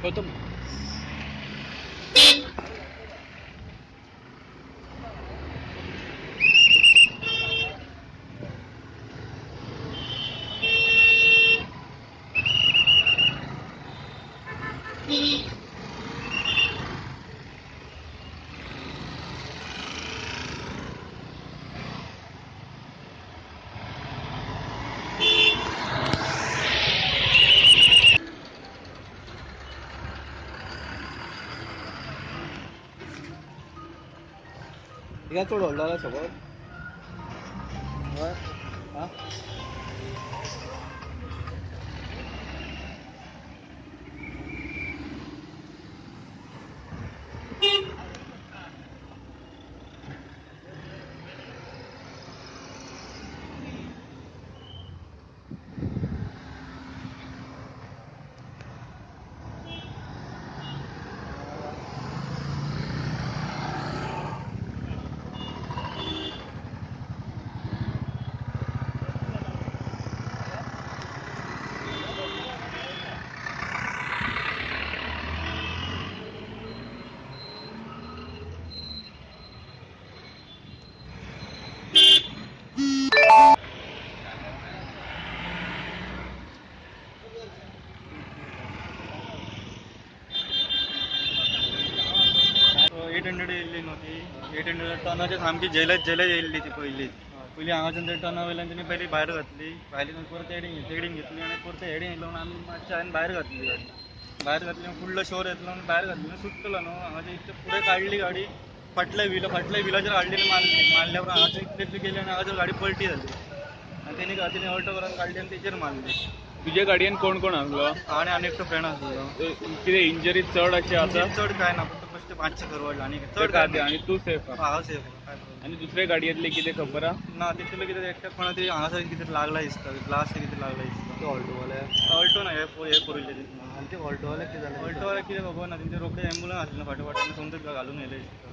खतम। हिंगा चड व्हडलो जाला सगळो हय आं येयल्ली न्हू ती 800 टनाचे सामकी झेलत झेलत येयल्ली ती पयलीं पयलीं हांगाच्यान ते टना वयल्यान तेणी पयलीं भायर घातली, भायली परत हेडींग घेतली आनी परत हेडींग येयलो म्हणून आमी मातशें हांवें भायर घातली गाडी, भायर घातली फुडलो शोर येतलो म्हणून भायर घातली सुट्टलो न्हू हांगाचे इतले फुडें काडली गाडी, फाटल्या व्हिला फाटल्या व्हिलाचेर हाडली आनी मारली, मारल्या उपरांत हांगाचे इतले इतली गेली आनी हांगाचेर गाडी पलटी जाली आनी तेणी तेणी ऑल्टो करून काडली आनी तेचेर मारली. तुजे गाडयेन कोण कोण आसलो? आनी आनी एकटो फ्रेंड आसलो. कितें इंजरी चड अशी आसा? चड कांय ना, फक्त बेश्टें मातशें खरवडलें आनी चड कांय. आनी तूं सेफ? हांव सेफ. आनी दुसरे गाडयेंतलें कितें खबर आसा? ना, तितलें कितें एकट्या कोणा तरी हांगासर कितें लागला दिसता, ग्लास कितें लागला दिसता. ऑल्टोवाले? ऑल्टो ना, हे फोर व्हिलर. आनी ते ऑल्टोवाले कितें जालें? ऑल्टोवाले कितें खबर ना, तेंचे रोखडे एम्बुलन्स आसलें फाटोफाट आनी समजून घालून येयले दिसता.